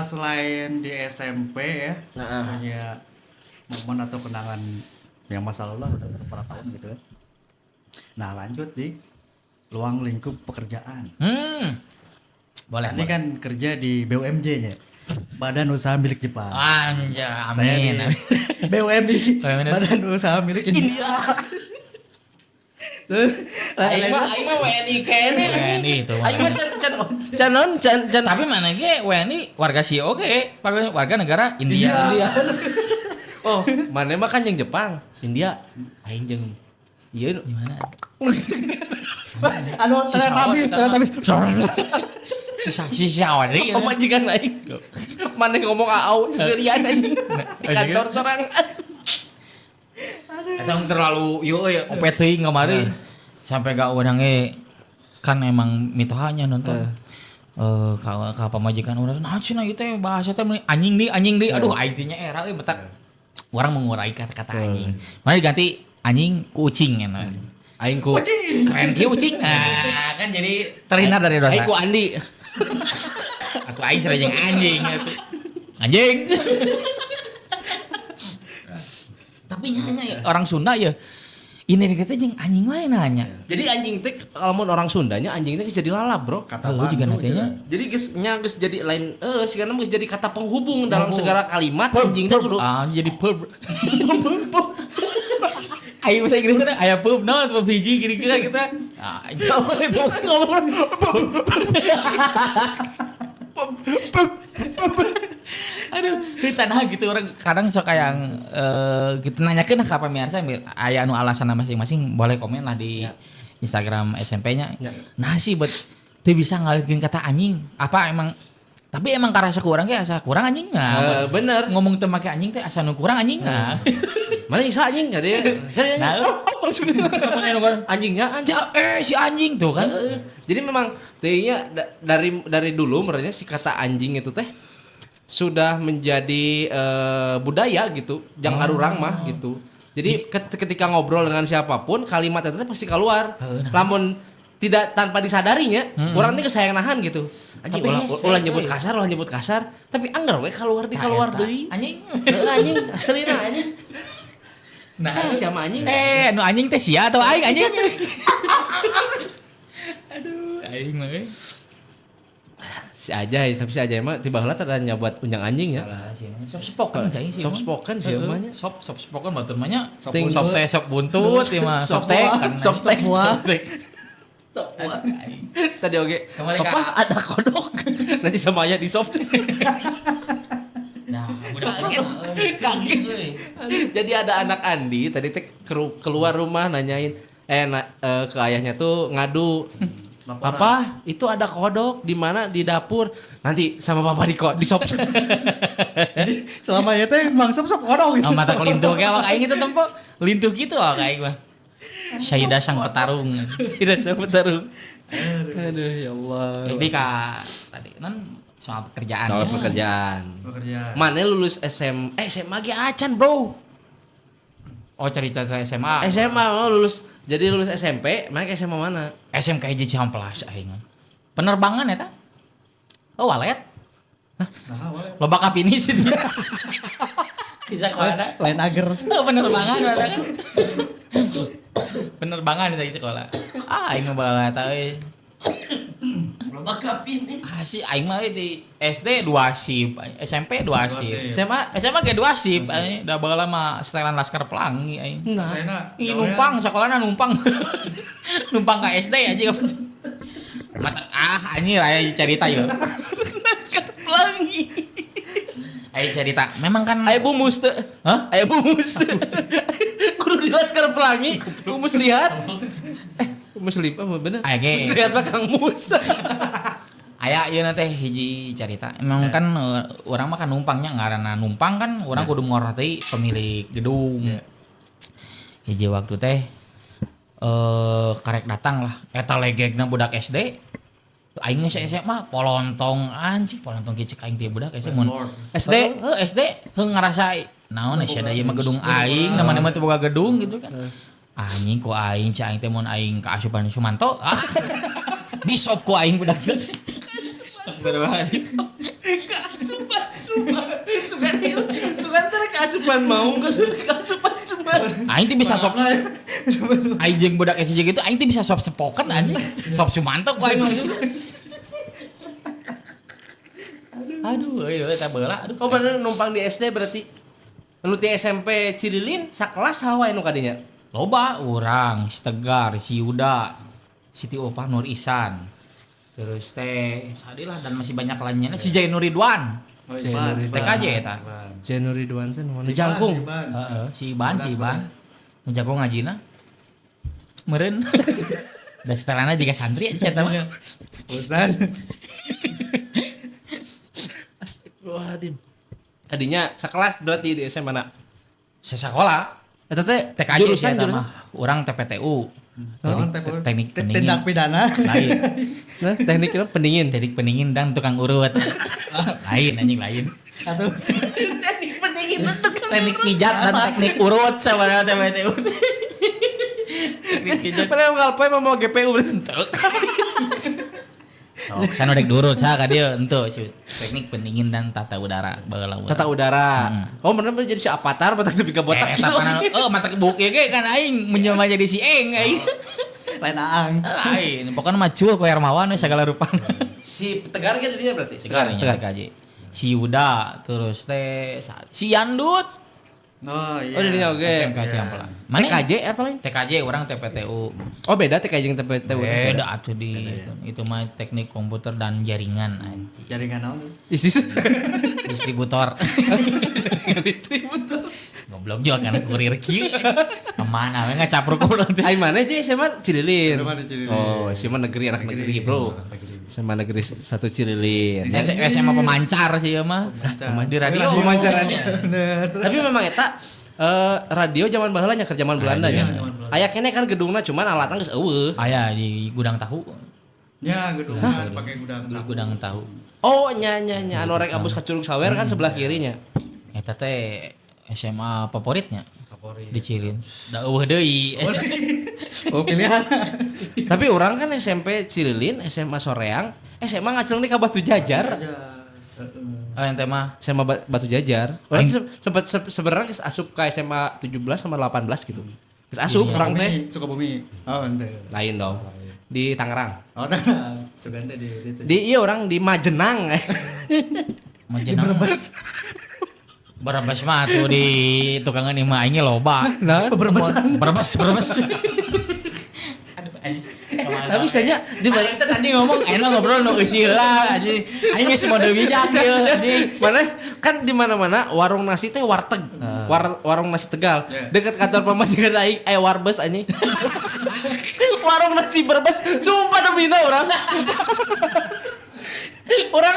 selain di SMP ya, punya momen atau kenangan yang masa lalu lah udah beberapa tahun gitu kan. Nah, lanjut di luang lingkup pekerjaan. Boleh. Ini Boleh. kan kerja di BUMJ-nya, Badan Usaha Milik Jepang. Anja, Saya amin. di amin. BUMI, BUMI. Badan Usaha Milik India. Terus, Aing mah aing mah WNI kene. WNI itu mah. Aing mah can can can non can can Tapi mana ge WNI warga si oge, warga negara India. India. Oh, mana mah kan yang Jepang. India aing jeung ieu Di mana? Anu Teletubbies, Teletubbies. Si Sawadri. Pamajikan aing. Maneh ngomong aau seserian anjing di kantor sorangan. Eta terlalu ieu euy OP teuing kamari. Sampai gak urang ge kan emang mitohanya nonton. Ka pamajikan urang nah cenah ieu teh bahasa teh anjing deui aduh aing teh nya era euy betak urang mengurai kata-kata anjing. Mana diganti anjing ku ucing enak. Aing ku Ucing. Keren ki ucing. Nah, kan jadi terhindar dari dosa. Aing ku Andi. Atau aing sering jeung anjing atuh. Anjing. Tapi nanya ya, orang Sunda ya. Ini kita jeung anjing wae nanya. Jadi anjing teh kalau mun orang Sundanya anjing teh geus jadi lalap, Bro. Kata Oh, juga bantu, nantinya. cenah. Jadi geus nya geus jadi lain sigana geus jadi kata penghubung dalam segala kalimat anjing teh kudu Ah, jadi pub. Ayo bahasa Inggris teh aya pub no pub hiji gini-gini kita. Ah, jauh itu ngomong. Aduh, di tanah gitu orang kadang sok yang gitu nanyakeun ka pamirsa aya anu alasanna masing-masing boleh komen lah di Instagram SMP-nya. Ya. Nah sih buat teu bisa ngalirkeun kata anjing. Apa emang tapi emang karasa kurang ge asa kurang anjing nah. Bener. Ngomong teu make anjing teh asa nu kurang anjing nah. Mana isa anjing katanya. Nah, langsung anjingnya anjing. Si anjing tuh kan. Jadi memang teuingnya dari dulu merenya si kata anjing itu teh sudah menjadi budaya gitu, jangan arurang mah gitu. Jadi ketika ngobrol dengan siapapun kalimat itu teh pasti keluar. Nah. Lamun tidak tanpa disadarinya, orang teh kesayang nahan gitu. Anjing ulah nyebut kasar, ulah nyebut kasar, tapi anggar we keluar di keluar deui. Anjing. Heeh anjing, aslina anjing. Nah, siapa anjing? Nu anjing teh sia atau aing anjing? Aduh, aing mah. Si Ajay, tapi si Ajay mah tiba heula teh nyabuat unjang anjing ya. Sop spoken cai sih. Sop spoken sih mah nya. Sop spoken batur mah nya. Sop Sop teh sop buntut ieu mah. Sop tek Sop tek. Sop tek. Tadi oge. Kembali Papa ada kodok. Nanti sama ayah di sop. Nah, kaget. Jadi ada anak Andi tadi teh keluar rumah nanyain ke ayahnya tuh ngadu. Papa, itu ada kodok di mana di dapur. Nanti sama papa di sop. Jadi selama itu teh bang sop kodok gitu. Oh, mata kelintuh kayak awak aing itu tempo. Lintuh gitu awak aing mah. Syahidah sang petarung. Syahidah sang petarung. Aduh ya Allah. Jadi Kak tadi kan soal pekerjaan. Soal pekerjaan. Pekerjaan. Mana lulus SMA ge acan, Bro. Oh, cerita SMA. SMA mau lulus. Jadi lulus SMP, mana ke SMA mana? SMK hiji Cihampelas aing. Penerbangan eta. Oh, walet. Nah, walet. Loba kapini sih dia. Bisa sekolah. Lain ager. Oh, penerbangan eta kan. Penerbangan di sekolah. Ah, aing mah baheula eta euy. Loba kapinis. Ah, si aing mah di SD 2 sip, SMP 2 sip. SMA SMA ge 2 sip, aing da baheula mah setelan Laskar Pelangi aing. Nah. Ih numpang sekolahna numpang. Numpang ke SD aja. Mata ah anjir aya cerita yeuh. Laskar Pelangi. Aya cerita. Memang kan Aya bumus teu. Hah? Aya bumus teu. Kudu di Laskar Pelangi, bumus lihat. Mus lihat apa bener? Aya ge. Mus lihat mah Kang Mus. Aya ieu teh hiji carita. Emang kan urang mah kan numpangnya ngaranna numpang kan urang kudu ngoroti pemilik gedung. Hiji waktu teh karek datang lah. Eta legegna budak SD. Aing geus SMA polontong anjing polontong kieu cek aing teh budak SD mun SD heuh SD heuh ngarasa naon sia da ieu mah gedung aing nama-nama teu boga gedung gitu kan. Anjing ku aing cek aing teh mun aing ka asupan Sumanto. Ah. Di sop ku aing budak geus. Astagfirullahaladzim. Ka asupan Sumanto. Sugan teh ka asupan mau ka asupan Sumanto. Aing teh bisa sop aing jeung budak SD gitu aing teh bisa sop sepoken anjing. Sop Sumanto ku aing. Aduh, euy eta baheula. Aduh. Oh bener numpang di SD berarti. Nu ti SMP Cililin sakelas hawa nu kadinya. Loba urang, si Tegar, si Yuda, Siti Opah Nur Isan. Terus teh sadilah dan masih banyak lainnya. Si Jainur Ridwan. Oh, Iban, TKJ eta. Jainur Ridwan teh nu jangkung. Heeh, si Iban, si Iban. Nu jago ngajina. Meureun. Da setelana jiga santri sia eta mah. Ustaz. Astagfirullahaladzim. Tadinya sekelas berarti di SMA na. Sesakola. Eta teh TKJ jurusan jurusan jurusan mah. Urang TPTU. Naon Teknik, teh? teknik pendingin. Tindak pidana. Lain. Nah, teknik itu pendingin. Teknik pendingin dan tukang urut. Lain anjing lain. Atau Teknik pendingin tukang Teknik pijat dan teknik urut sebenarnya TPTU. Teknik pijat. Padahal ngalpoe mah mau GPU berarti. Oh, sana dek diurut sa ka dieu henteu cuy. Teknik pendingin dan tata udara baheula urang. Tata udara. Oh, bener bener jadi si Avatar batak nepi ka botak. Eta pana mata buk ieu ge kan aing menjelma jadi si Eng aing. lain aang. Lain, pokoknya mah cuy ku Hermawan we sagala rupana. Si Tegar ge dinya berarti. Tegar nya TKJ. Si Yuda terus teh si Yandut. Oh iya. Oh, dinya oge. SMK Cihampelang. Mana TKJ apa lain? TKJ orang TPTU. Oh, beda TKJ jeung TPTU. Beda atuh di itu mah teknik komputer dan jaringan anjing. Jaringan naon? Isis. Distributor. Distributor. Goblok juga karena kurir kieu. Kemana we ngacapruk urang teh. Ai mana aja SMA Cililin. SMA di Cililin. Oh, SMA negeri anak negeri, Bro. SMA negeri 1 Cililin. SMA pemancar sih ya mah. Di radio. Pemancaran. Bener. Tapi memang eta radio zaman baheula nya keur zaman Belanda nya. Aya keneh kan gedungna cuman alatna geus eueuh. Aya di gudang tahu. Ya, gedungnya pakai gudang. Di gudang tahu. Oh, nya nya nya anu rek abus ka Curug Sawer kan sebelah kirinya. Eta teh SMA favoritnya Favorit. di Cilin. Da eueuh deui. Oh, pilihan. Tapi orang kan SMP Cililin, SMA Soreang, SMA ngaceng nih ka Batu Jajar. Oh, ente mah SMA Batu Jajar. Orang sempat sebenarnya geus asup ka SMA 17 sama 18 gitu. Geus asup orang teh. Sukabumi. Oh, ente. Lain dong. Di Tangerang. Oh, Tangerang. Sugan teh di itu. Di iya orang di Majenang. Majenang. Brebes. Brebes mah tuh di tukangan imah aingnya loba. Nah, Brebes. Brebes, Brebes. Aduh anjing. Tapi saya di Aing teh tadi ngomong enak ngobrol nu eusi heula anjing. Aing geus mode bijak ieu anjing. Mana kan di mana-mana warung nasi teh warteg. Warung nasi Tegal. Yeah. Dekat kantor pamajikan aing warbes anjing. Warung nasi Brebes, sumpah demi orang. Orang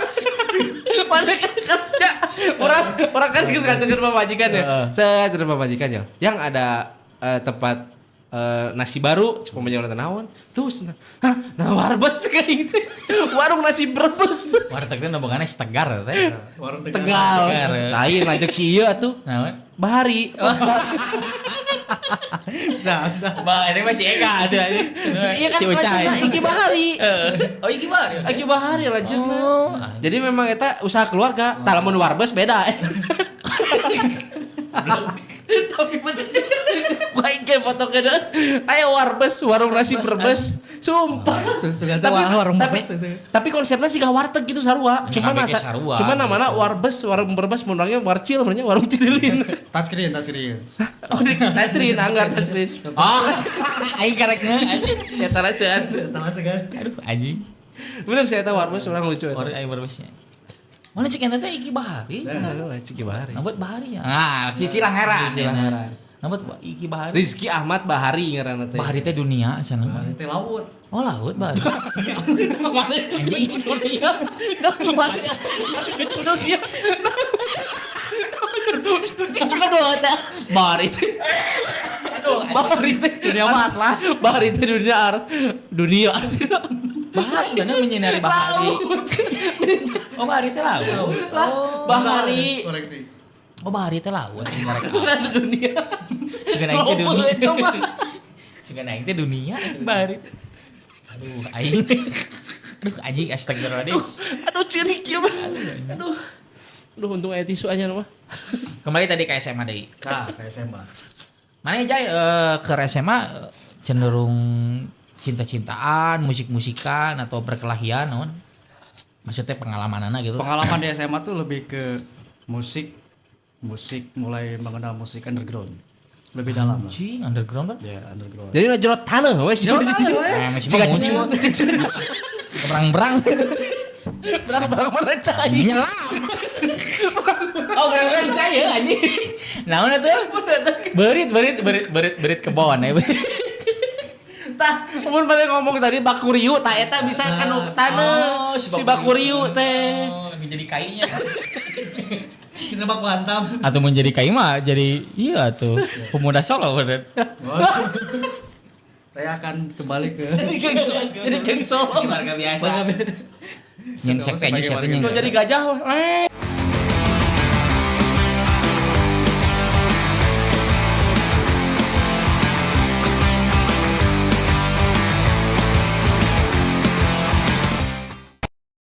mana kan kerja orang kan kerja pamajikan ya. Saya kerja pamajikan ya. Yang ada tempat nasi baru, cuma pamajikan naon. Tuh, hah, nah warbes kayak gitu. Warung nasi Brebes. Warteg teh nobogana si Tegar teh. Warung Tegal. Tegal. Lain lanjut si ieu atuh. Naon? Bahari. Bisa, bisa. Bah, ini mah si Eka atuh anjing. Iya kan si Ucai. lanjutna Iki Bahari. Oh, Iki Bahari. Iki Bahari lanjutna. Oh. Jadi memang eta usaha keluarga, tah lamun warbes beda. Tapi bener. Aing kayak foto ke ayo warbes, warung nasi Brebes. Sumpah. Sugan teh warung tapi, Brebes itu. Tapi konsepnya sih gak warteg gitu sarua. Ini Cuman KBG asa, sarua, cuman namanya gitu. warbes, warung Brebes mun orangnya warcil namanya warung Cililin. Touchscreen, touchscreen. Oh, di touchscreen, anggar touchscreen. Oh, aing karek nge anjing. Ya taracean. Talas kan. Aduh anjing. Bener saya tahu warbes orang lucu eta. Warung aing Brebesnya. Mana cek ente teh Iki Bahari? Nah, Ciki Bahari. Nambut Bahari ya. Ah, sisi Langera. Sisi Langera. Nambut Iki Bahari. Rizky Ahmad Bahari ngaranna teh. Bahari teh dunia cenah mah. Teh laut. Oh, laut Bahari. Anjing dunia. Dunia. Cuma dua teh. Bahari teh. Bahari teh. Dunia mah atlas. Bahari teh dunia dunia. Bahari bener menyinari Bahari. Oh, Bahari teh laut. Lah, Bahari. Koreksi. Oh, Bahari teh laut. Bukan dunia. Sugan aing teh Lobo dunia. eta mah. Sugan aing teh dunia Bahari. Aduh, aing. Aduh, anjing astagfirullahaladzim. Aduh, cirik ieu mah. Aduh. Aduh, untung aya tisu aja mah. Kembali tadi ke SMA deui. Nah, ke SMA. Mana Jay ke SMA cenderung cinta-cintaan, musik-musikan atau berkelahian naon? Maksudnya pengalamanana gitu. Pengalaman di SMA tuh lebih ke musik, musik mulai mengenal musik underground. Lebih dalam lah. Anjing, underground kan? Ya, underground. Jadi na jero taneuh we. Jero taneuh we. Masih Jika mah muncul. Berang-berang. Berang-berang mana cai. Nyelam. Oh, gara-gara saya anjing. Naon atuh? Beurit beurit beurit beurit beurit kebon ya. Tah, mun pada ngomong tadi bakuriu, tah eta bisa kan taneuh. Oh, si bakuriu teh. Oh, jadi kainya. Bisa baku hantam. Atau menjadi kai mah jadi iya tuh pemuda Solo bener. Saya akan kembali ke Jadi geng Solo, jadi geng Solo. Warga biasa. Warga Nyen sekte Sebagai nya warga nyen Jadi gajah wah. Eh.